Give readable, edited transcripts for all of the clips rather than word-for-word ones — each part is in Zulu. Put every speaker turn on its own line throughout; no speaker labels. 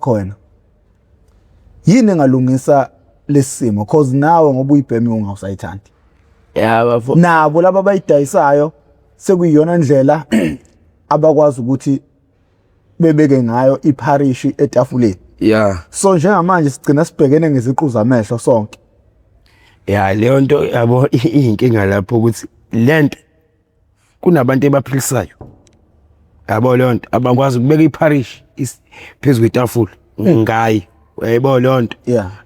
Khona yini engalungisa lesimo, cause nawe ngoba uyibhemi ungawusayithandi.
Ya bafo.
Nabo laba abayidayisayo sekuyiyona ndlela abakwazi ukuthi bebeke ngayo ipharishi etafuleni. So njengamanje sigcina sibhekene ngeziqu zamehlo sonke.
Ya, leyo nto yabo iyinkinga lapho ukuthi lento kunabantu ebaphilisayo, yabo leyo nto, abakwazi ukubeka ipharishi phezu kwetafula ngayo, uyayibona leyo nto,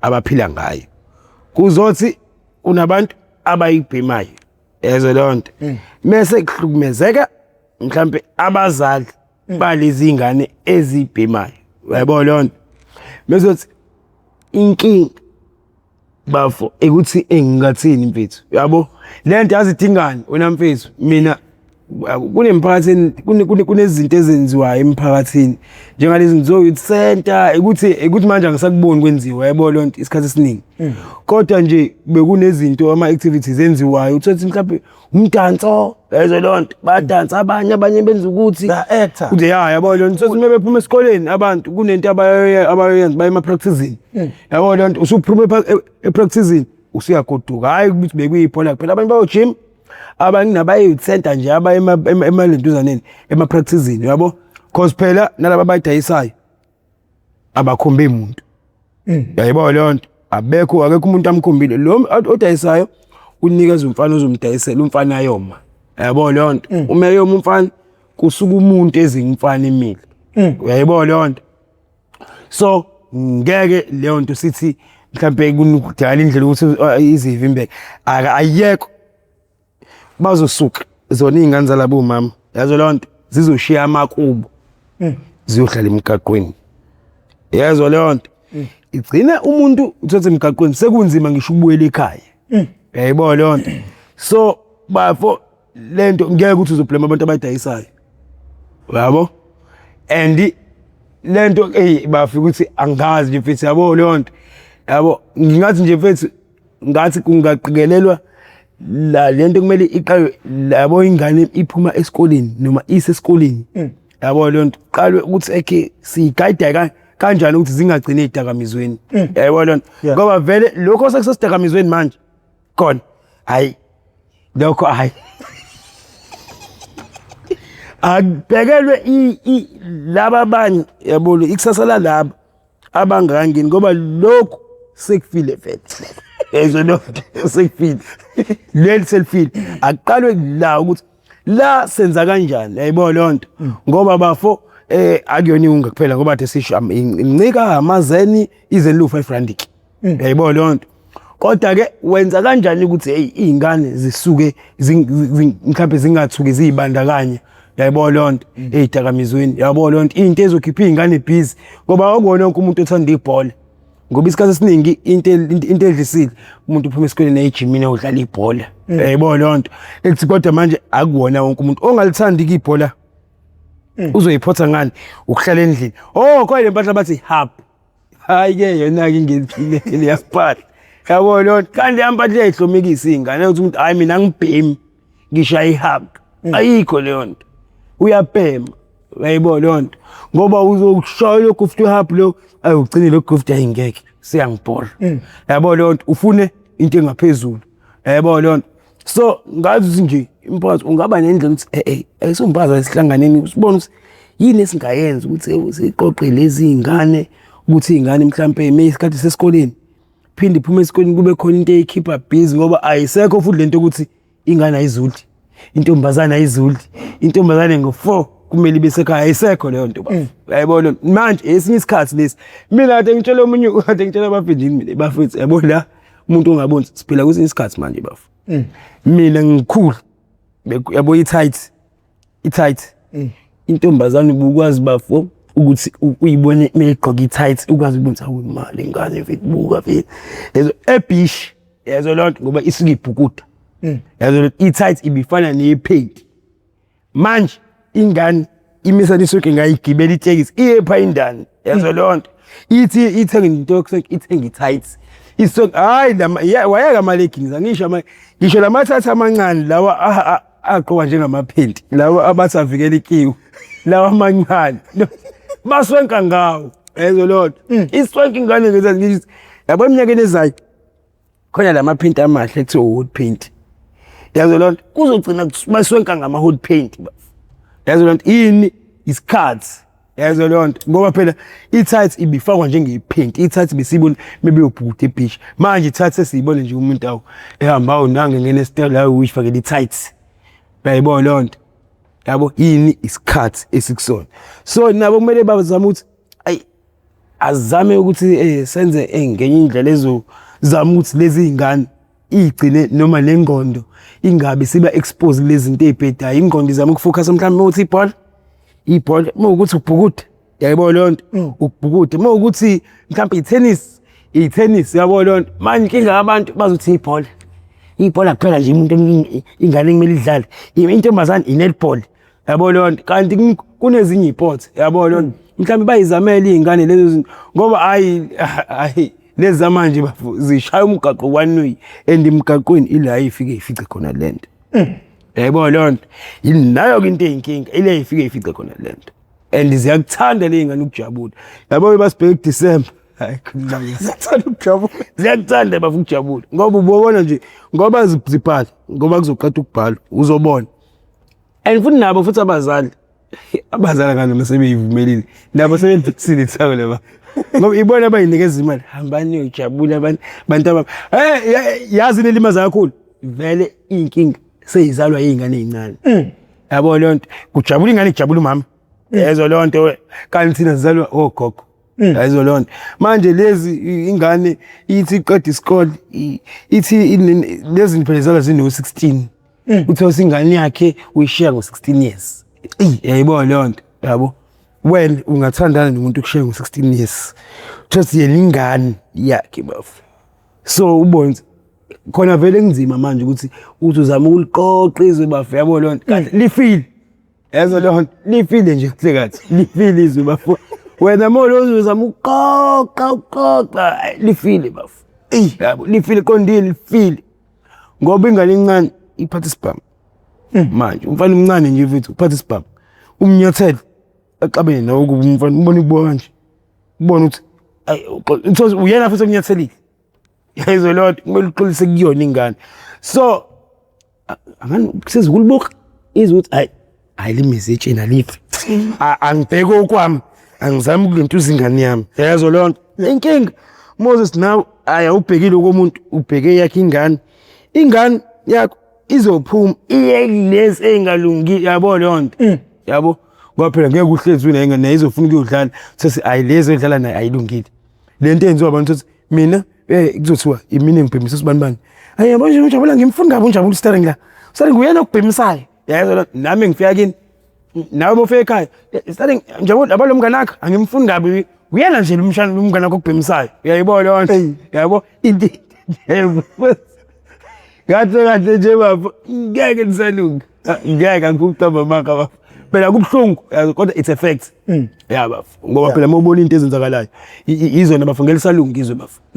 abaphila ngayo. Kuzothi kunabantu abayibhemayo, yezwe leyo nto, mese kuhlukumezeka mhlambe abazali balezi ingane ezibhemayo, uyayibona leyo nto. Mezothi inkinga bafo ekuthi engingathini mfethu, yabo lento yazi idingani wena mfethu. Mina kunemphakathini kunezinto ezenziwayo emphakathini njengalezi zo-youth center, ukuthi manje angisakuboni kwenziwa, yabo leyo nto, isikhathi esiningi. Kodwa nje bekunezinto, ama-activities enziwayo, uthothi mhlawumbe umdanso, yezo leyo nto, bayadansa abanye, abanye benza ukuthi
Ba-actor.
Ukuthi ya, yabo leyo nto, uma bephuma esikoleni abantu kunento abayoyenza, baye ema-practicing, yabo leyo nto. Usuphuma e-practicing usuyagoduka, hhayi ukuthi bekuyibhola kuphela, abanye bayo-gym, abanye nabaye-youth center nje, abaye emalentuzaneni, ema-practicing, yabo, cause phela nalaba abayidayisayo abakhombi muntu, yayibona leyo nto, abekho, akekho umuntu amkhombile lo odayisayo. Unikeza umfana ozomdayisela, umfana ayoma, yabo leyo nto. Uma eyoma umfana, kusuka umuntu ezingumfana emile, uyayibona leyo nto. So ngeke leyo nto sithi mhlambe kunokudala indlela ukuthi izivimbeke, ayekho. Bazosuka zona iy'ngane zalabo mama, yazo leyo nto, zizoshiya amakubo, ziyohlala emgaqweni, yezwa leyo nto. Igcine umuntu uthathe emgaqweni sekunzima ngisho ukubuyela ekhaya, uyayibona leyo nto. So bafo, lento ngeke ukuthi uzoblame abantu abayidayisayo, yabo, and lento ey bafika ukuthi angazi nje mfethu, yabo leyo nto, yabo. Ngingathi nje mfethu, ngathi kungaqikelelwa la lento kumele iqalwe yabo, ingane iphuma esikoleni noma isesikoleni, yabo leyo nto, qalwe ukuthi ekhe siyigayida kanjani ukuthi zingagcini ey'dakamizweni, yabo leyo nto, ngoba vele lokho sekusesidakamisweni manje khona, hayi lokho, hayi akubhekelwe laba abanye, yabo, ikusasa lalaba abangangeni, ngoba lokhu sekufile vele, yezwe lo sekufile, leli selifile. Akuqalwe la ukuthi la senza kanjani, yayibona leyo nto, ngoba bafo akuyona iwunga kuphela, ngoba the sisho incika amazeni izeni lu 5 rand ke, yayibona leyo nto. Kodwa ke wenza kanjani ukuthi hey izingane zisuke mhlawumbe zingathuki ziyibandakanya, yayibona leyo nto, eyidakamizweni, yabo leyo nto, into ezokhipha izingane busy, ngoba akuwona wonke umuntu othanda ibhola, ngoba isikhathi esiningi into edlisile umuntu uphuma esikoleni ejimini odlala ibhola, yayibona leyo nto ethi. Kodwa manje akuwona wonke umuntu ongalithandi ibhola, uzoyiphotha ngani ukuhlala endlini? Oh, kwaye le mpahla bathi hub, hayi ke yona ke ingenile leya mpahla, yabo leyo nto. Kanti leya mpahla iyayihlomekisa iy'ngane ukuthi umuntu, hhayi mina angibhemi, ngishaya ihub, ayikho leyo nto, uyabhema, uyayibona leyo nto, ngoba uzokushaya lo gift uhub lo, ayi ugcine lo gift, ayi ngeke siyangibhora, yabo leyo nto, ufune into engaphezulu, yayibona leyo nto. So ngazi ukuthi nje umphakathi ungaba nendlela ukuthi ayisumphakathi esihlanganeni sibone ukuthi yini esingayenza ukuthi siqoqe lezi iy'ngane, ukuthi iy'ngane mhlampe uma isikhathi sesikoleni phinde iphume esikoleni kube khona into eyikhipha busy, ngoba ayisekho futhi lento ukuthi ingane ayizuli, intombazane ayizuli, intombazane ngo-4 kumele ibe sekhaya, ayisekho leyo nto bafo, uyayibona. Manje esinye isikhathi lesi, mina kade ngitshela omunye, kade ngitshela abafethu mina, bafethu, yabo la umuntu ongaboni, siphila kwesinye isikhathi manje bafo. Mina ngikhulu yabo i-tight, i-tight intombazane ubukwazi bafo ukuthi uyibone meyigqoka i-tight, ukwazi ukubona ukuthi awu imali ingane mfethu, buka mfethu lezo ebhishi, yazo leyo nto, ngoba isuke ibhukuda, yazo leyo i-tight ibifana nephenti. Manje ingane imisa lisuke ngayigibela itekisi iye phayindani, yazo leyo nto, ithi ithenge into yokusonke, ithenge i-tight isonke, hayi lama wayeka ama-leggings, angisho ama ngisho lamathatha amancane lawa agqoka njengamaphenti lawa abathi avikela ikiwi, lawa amancane baswenka ngawo. Ezo lona. Iswank ingane ngezazi ngisho. Yabo eminyakeni ezayo khona lama paint amahle ekuthiwa wood paint. Yazo lona kuzogcina baswenka ngama wood paint. Yazo lona yini isikhathi. Yazo leyo nto ngoba phela i-tight ibifakwa njenge-paint, i-tight besiyibona mebeyobhukuda e-beach. Manje i-tight sesiyibona nje umuntu awu ehamba awu nange ngene esitolo awu uyifakele i-tight. Uyayibona leyo nto? Yabo yini isikhathi esikusona. So nabo kumele bazame ukuthi ayi azame ukuthi senze ngenye indlela ezozama ukuthi lezi zingane igcine noma nengqondo ingabe siba expose kulezi zinto ezibhedayo. Ingqondo izama ukufocus mhlawumbe ukuthi ibhola ibhola uma ukuthi ubhukude yayibona leyo nto ukubhukude uma ukuthi mhlawumbe i-tennis i-tennis yabo leyo nto. Manje inkinga yabantu bazothi ibhola ibhola kuphela nje umuntu ingane kumele idlale intombazane i-netball yabo leyo nto, kanti kunezinye iy'sports yabo leyo nto. Mhlawumbe bayizamele iy'ngane lezo zinto ngoba hhayi hhayi lezi zamanje bafo zishaya umgaqo one way and emgaqweni ila ifike ifice khona le nto. Yayibona leyo nto, nayo-ke into eyinkinga ile ifike ifice khona le nto and ziyakuthanda le y'ngane ukujabula. Yabo basibheke kuDisemba, hayi khuluma,
Ziyakuthanda ukujabula.
Ziyakuthanda bafo ukujabula ngoba ubona nje ngoba zibhala ngoba kuzoqeda ukubhala uzobona. And futhi nabo futhi abazali ngani sebeyivumelile nabo sebelidlisile ithawula laba ngoba ibona abayinikeza imali, hambani niyojabula abantu bantu abami. Yazi nelimaza kakhulu vele iy'nkinga seyizalwa iy'ngane ey'ncane yabo leyo nto, kujabula ingane kujabula umama yezwa leyo nto, kanti thina sizalwa ogogo yayizwa leyo nto. Manje lezi ingane ithi iqeda isikole ithi lezi phela zalwa zino-16, uthola ingane yakhe uyishiya ngo-16 years. Yayibona leyo nto yabo, wena ungathandana nomuntu ukushiya ngo-16 years, just yena ingane yakhe bafo. So ubone khona vele kunzima manje ukuthi uthi uzama ukuliqoqa izwe bafo yabo leyo nto, kahle lifile yazo leyo nto, lifile nje kuhle kathi lifile izwe bafo. Wena molo uzama ukuqoqa uqoqa lifile bafo, yabo lifile qondile lifile ngoba ingane encane iphatha isibhamu. Manje umfana omncane nje mfethu uphatha isibhamu umnyathele axabene nawe kuba umfana ubone kubuka kanje ubone ukuthi ayi uthole uyena futhi omnyathelile yayizwe leyo nto, kumele uxolise kuyona ingane. So angani kusiza ukulibuka izwe ukuthi hayi hayi limizi etsheni alifi, angibheke okwami angizami ukulentuza ingane yami yayizwe leyo nto. Inkinga Moses nawe ayi awubhekile komuntu ubheke yakhe ingane, ingane yakho izophuma iye kulezi ey'ngalungile yabo leyo nto yabo, ngoba phela ngeke uhlezi unayo ingane naye izofuna ukuyodlala sethi ayi lezi oyidlala nayo ayilungile. Le nto eyenziwa abantu sethi mina kuzothiwa imina engibhemisa usibani bani, hayi yabo nje ujabula ngimfuni kabi unjabula steering la steering uyena okubhemisayo yayizwa leyo nto. Nami ngifika kini nawe uma ufika ekhaya steering njabula yabo lo mngane wakho angimfuni kabi uyena nje lo mshana lo mngane wakho okubhemisayo uyayibona leyo nto yabo into kahle kahle nje bafo ngeke nisalunga ngeke angikucamba amanga bafo phela kubuhlungu yazi, kodwa it's a fact ya bafo ngoba phela uma ubona into ezenzakalayo izona bafo ngeke lisalunga izwe bafo.